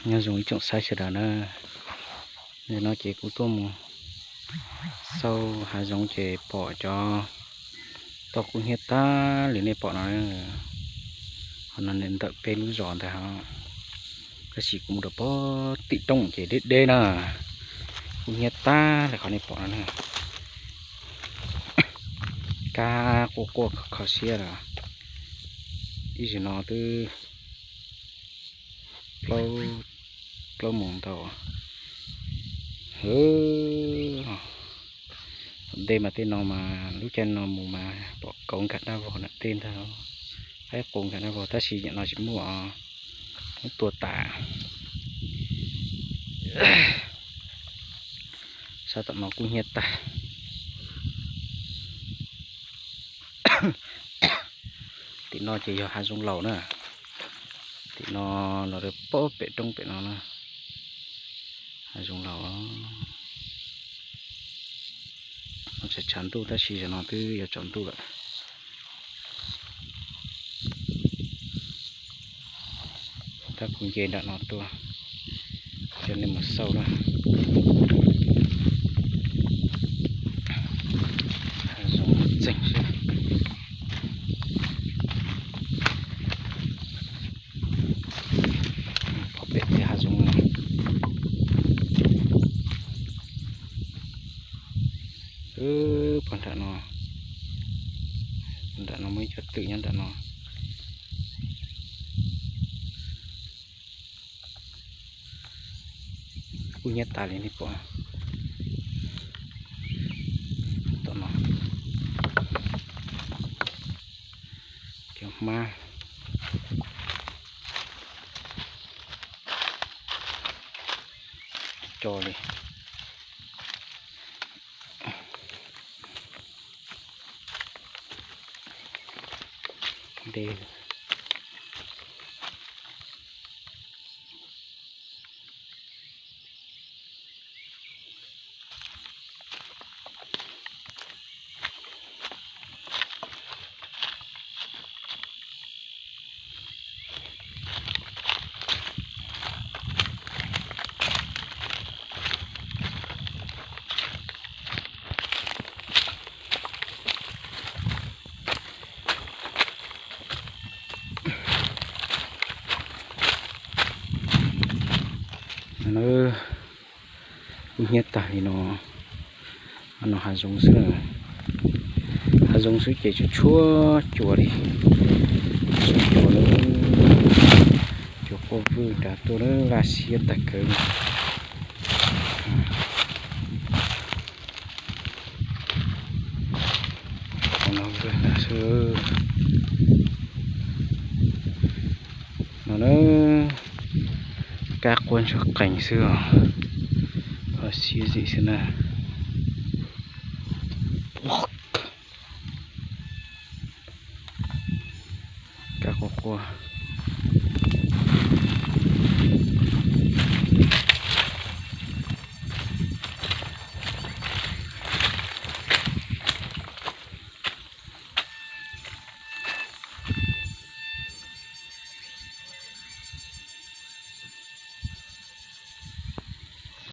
Nyob zoo ib tsoom saib sawv daws na, nim no ces kuv tuaj mus xauj hav zoov ces pom cov toj kub hnyiab tag li nej pom no. Qhov no ntawm peb lub zos ntawd, tab sis kuv mus rau pem tim roob ces deb deb na, kub hnyiab tag li qhov nej pom no na. Kab quaj quaj kho siab lawm. Ib zaug no twb plaub moos ntau. Tom ntej mas tej no mas lub caij no mus mas pom kauv nkag dab vog nram tej ntag, qaib qus nkag dab vog, tab sis nim no tsis muaj, muab tua tas. Sab tom no kub hnyiab tag. Tim no ces yog hav zoov laus na. Tim no los rau pem roob pem no na. Hav zoov laus. Tshav tshav ntuj tab sis zaum no twb yuav tsaus ntuj lawm. Tab kuv nce nram no tuaj coj nej mus xauj na. Hav zoov txeeg xwb. Pom pem tej hav zoov no. Pog nram no, nram no muaj ib co twm nyob nram no. Kub hnyiab tas li nej pom. Tom no cov hmab co li. Kub hnyiab tag li no. No hav zoov xwb, hav zoov xwb ces tsuas tshuab cua li, tshuab cua lawm. Cua quaj vwj nrad tuaj lawm, laj siab tag kawg li. Qhov no vwj nrad xwb. No na, kab quaj ntsuag qees xwb os, kho siab zim xwb na. Kab quaj quaj.